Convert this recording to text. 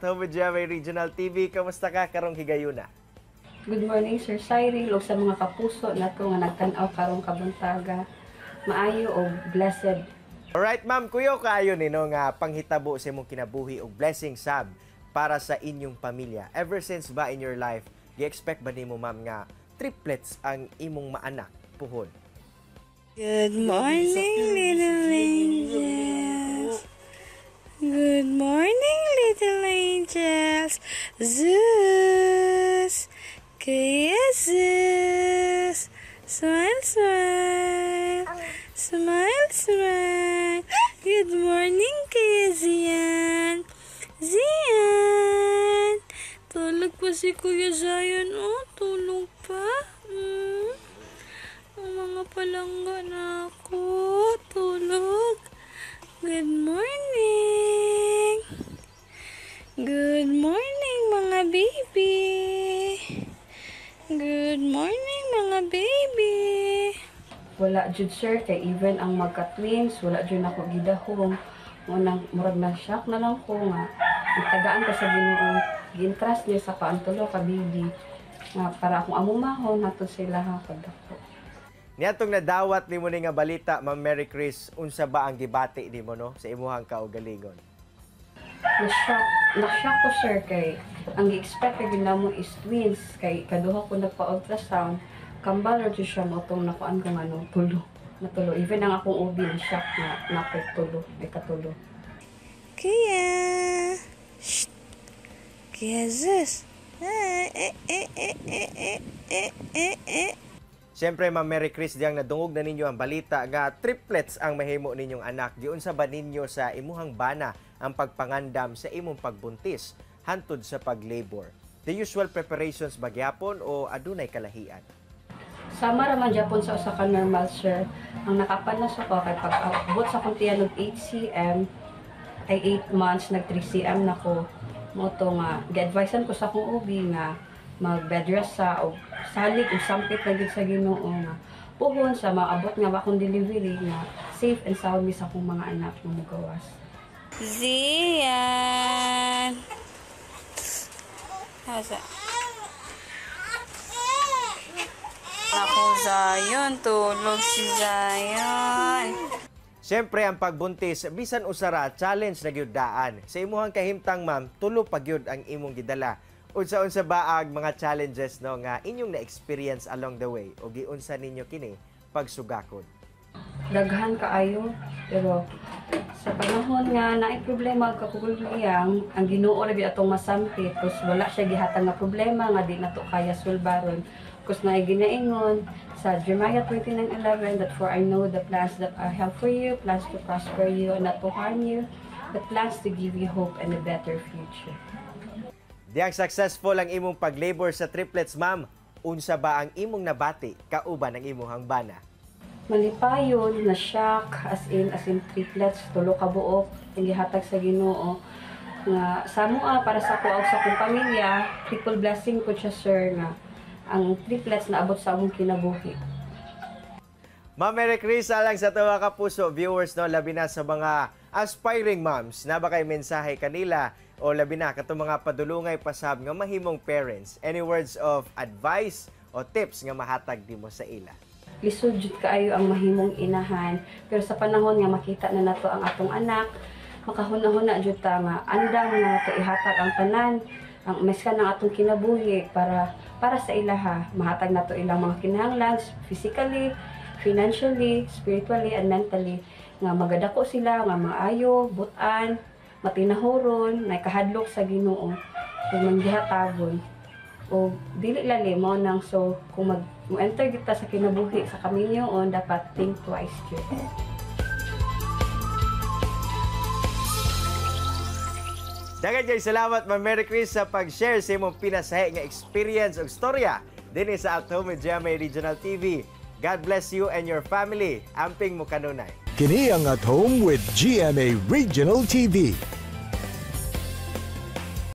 Home with GMA Regional TV. Kamusta ka karong higayuna? Good morning, Sir Cyril, ug sa mga kapuso nato nga nagtan-aw karong kabuntaga. Maayo og blessed. Alright, ma'am, kuyo kaayo nino nga panghitabo sa imong kinabuhi og blessing sab para sa inyong pamilya. Ever since ba in your life, gi-expect ba nimo, ma'am, nga triplets ang imong maanak puhon? Good morning, little angels. Good morning, little angels. Zeus. Kuya Zeus. Smile, smile. Smile, smile. Good morning, Kuya Zian. Zian. Tulog pa si Kuya Zion. Oh, tulog pa. Ang mga palangga na ako. Tulog. Good morning. Good morning, mga baby. Good morning, mga baby. Wala jud, sir, kay even ang magka-twins, wala jud ako gidahom. Mao nang murag na shock na lang ko nga nagtagaan ko sa Ginoo, gi-entrust niya sa ko ang tulo ka baby nga para akong amumahon nato sila ha pagdako. Niadtong nadawat nimo ni nga balita, Ma'am Mary Chris, unsa ba ang gibati nimo, no, sa imuhang kaugalingon? Na-shock ko, sir, kay ang gi-expect kay namo is twins, kay kaduha ko nagpa-ultrasound, kambal ra jud siya. Mao tong nakuan ko nga nung tulo natulo. Even ang akong OB na shock nga nakoy tulo, ay katulo. Kuya. Shh. Kuya Zeus. Ah, eh, eh, eh, eh, eh, eh, eh, eh. Siyempre, Ma'am Mary Chris, diyang nadungog na ninyo ang balita nga triplets ang mahimo ninyong anak. Giunsa ba ninyo sa imuhang bana ang pagpangandam sa imong pagbuntis hantod sa paglabor? The usual preparations ba gyapon o adunay kalahian? Sama ra man japon sa usa ka normal, sir. Ang nakapanas ako kay pag abot sa akong tiyan og 8 cm, ay 8 months, nag 3 cm na ko. Mao to nga gi-advisean ko sa akong OB nga mag bed rest sa og salig ug sampit na gid sa Ginoo nga puhon sa maabot nga akong delivery nga safe and sound mi sa akong mga anak nga mogawas. Zian. Asa? Ako, Zion. Tulog si Zion. Siyempre, ang pagbuntis, bisan usara, challenge na gyud daan. Sa imuhang kahimtang, ma'am, tulo pa gyud ang imong gidala. Unsa-unsa ba ang mga challenges, no, nga inyong na-experience along the way o giunsa ninyo kini pagsugakon? Daghan kaayo, pero sa panahon nga naay problema og kakuguliyang, ang Ginoo ra gyud atong masampit, kus wala siya gihatag nga problema nga di nato kaya sulbaron. Kus naay ginaingon sa Jeremiah 29:11 that "For I know the plans that I have for you, plans to prosper you and not to harm you, but plans to give you hope and a better future." Diyang successful ang imong paglabor sa triplets, ma'am, unsa ba ang imong nabati kauban ang imong bana? Malipayon, na shock, as in triplets, tulo ka buok ang gihatag sa Ginoo nga sa mua, para sa ako sa akong pamilya, triple blessing ko siya, sir, nga ang triplets na abot sa among kinabuhi. Ma'am Mary Chris, alang sa tuwa kapuso viewers, no, labi na sa mga aspiring moms, na ba kay mensahe kanila o labi na katong mga padulungay pasab nga mahimong parents? Any words of advice o tips nga mahatag nimo sa ila? Lisod jud kaayo ang mahimong inahan, pero sa panahon nga makita na nato ang atong anak, makahuna-huna jud ta nga andam nga nato ihatag ang tanan, ang miskan ang atong kinabuhi para sa ilaha. Mahatag nato ilang mga kinahanglan physically, financially, spiritually and mentally, nga magadako sila nga maayo, butan, matinahuron, nay kahadlok sa Ginoo ug manggihatagon o dili lali mo nang. So kung mag mo-enter kita sa kinabuhi sa kaminyoon, dapat think twice jud. Daghang kay salamat, Ma'am Mary Chris, sa pag-share sa imong pinasahi nga experience ug storya dinhi sa At Home with GMA Regional TV. God bless you and your family. Amping mo kanunay. Kini ang At Home with GMA Regional TV.